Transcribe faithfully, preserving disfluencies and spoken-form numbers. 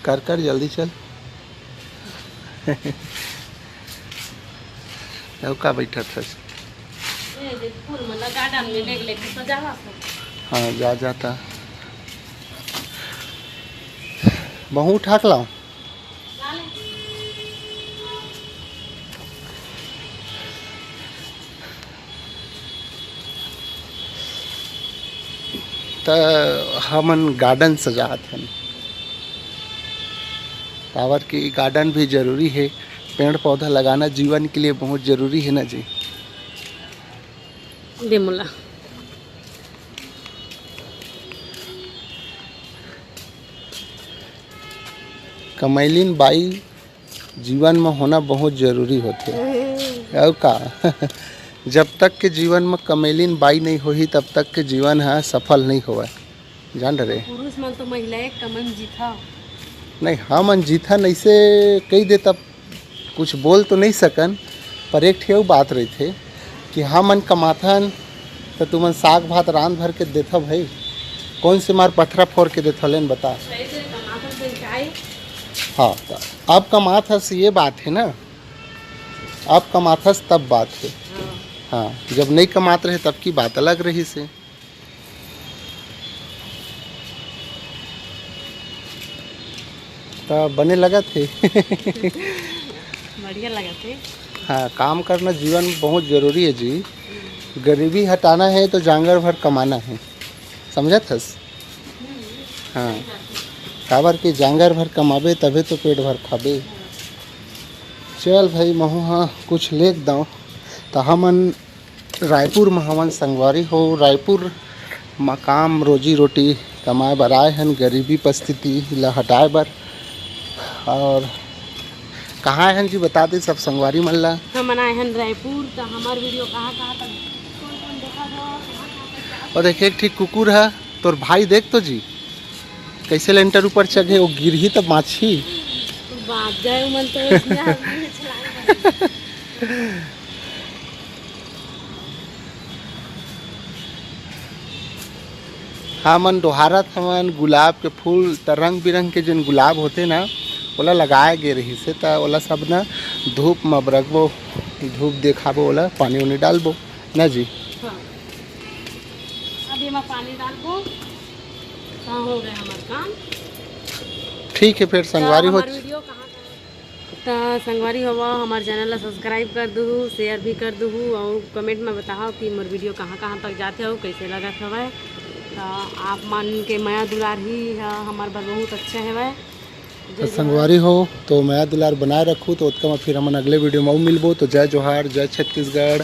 कर कर जल्दी चल। अउ का बैठत हस? ए, जे फूल मन ला garden में लेग लेग सजावा सब। हाँ, जा, जा ता। महूँ उठा के लाओ। त हमन garden सजात हन, काबर कि garden भी जरूरी हे। पेड़ पौधा लगाना जीवन के लिए बहुत जरूरी हे ना जी। दे मोला। कमैलिन बाई जीवन में होना बहुत जरूरी होथे। अउ का? जब तक के जीवन में कमैलिन बाई नहीं होही, तब तक के जीवन ह सफल नहीं होवय, जान डरे। पुरुष मन तो महिला एक कमन जीथा। नहीं, हमन जीथन ऐसे कही दे, तब कुछ बोल तो नहीं सकन, पर एक ठे अउ बात रहिथे कि हमन कमाथन त तुमन साग भात रांध भर के देथव भाई, कौन से मार पथरा फोर के देथव, लेन बता। हाँ, त अब कमात हस, ये बात हे ना, अब कमात हस तब बात हे। हाँ, जब नहीं कमात रहे तब की बात अलग रहिसे। त बने लगत हे। बढ़िया लगत हे। हाँ, काम करना जीवन में बहुत जरूरी हे जी। गरीबी हटाना हे तो जांगर भर कमाना हे, समझत हस? हाँ, काबर कि जांगर भर कमाबे तभे तो पेट भर खाबे। चल भाई, महूँ हा कुछ लेग दव। त हमन रायपुर म हवन संगवारी हो, रायपुर म काम रोजी रोटी कमाए बर आए हन, गरीबी परिस्थिति ल हटाए बर। और कहाँ आए हन जी, बता दे सब संगवारी मन ला। हमन आए हन रायपुर, त हमर video कहाँ कहाँ तक, कौन कौन देखा था, कहाँ कहाँ तक और देख, एक ठीक कुकुर है तोर भाई, देख तो जी, कैसे लेंटर ऊपर चघे, वो गिरही तब बाँचही। बाँच जाए, मन तो इसमें आदमी छलांग मारे। हमन डोहारत हवन गुलाब के फूल, त रंग बिरंग के जेन गुलाब होथे ना, ओला लगाए गे रहिस हे, त ओला सब ना धूप म अब रखबो, धूप देखाबो, ओला पानी उनी डालबो ना जी। हाँ। अब एमा पानी डालबो, त हो गए हमर काम। ठीक हे, फिर संगवारी हो। त संगवारी हो, हमर channel ला subscribe कर दुहू, share भी कर दुहू और comment में बताओ कि मोर video कहाँ कहाँ तक जाथे और कैसे लगत हवय। त आप मन के मया दुलार ही ह हमर बर बहुत अच्छा हवय। त संगवारी हो, तो मया दुलार बनाए रखू, तो ओतका में फिर हमन अगले video में अउ मिलबो। तो जय जोहार, जय छत्तीसगढ़।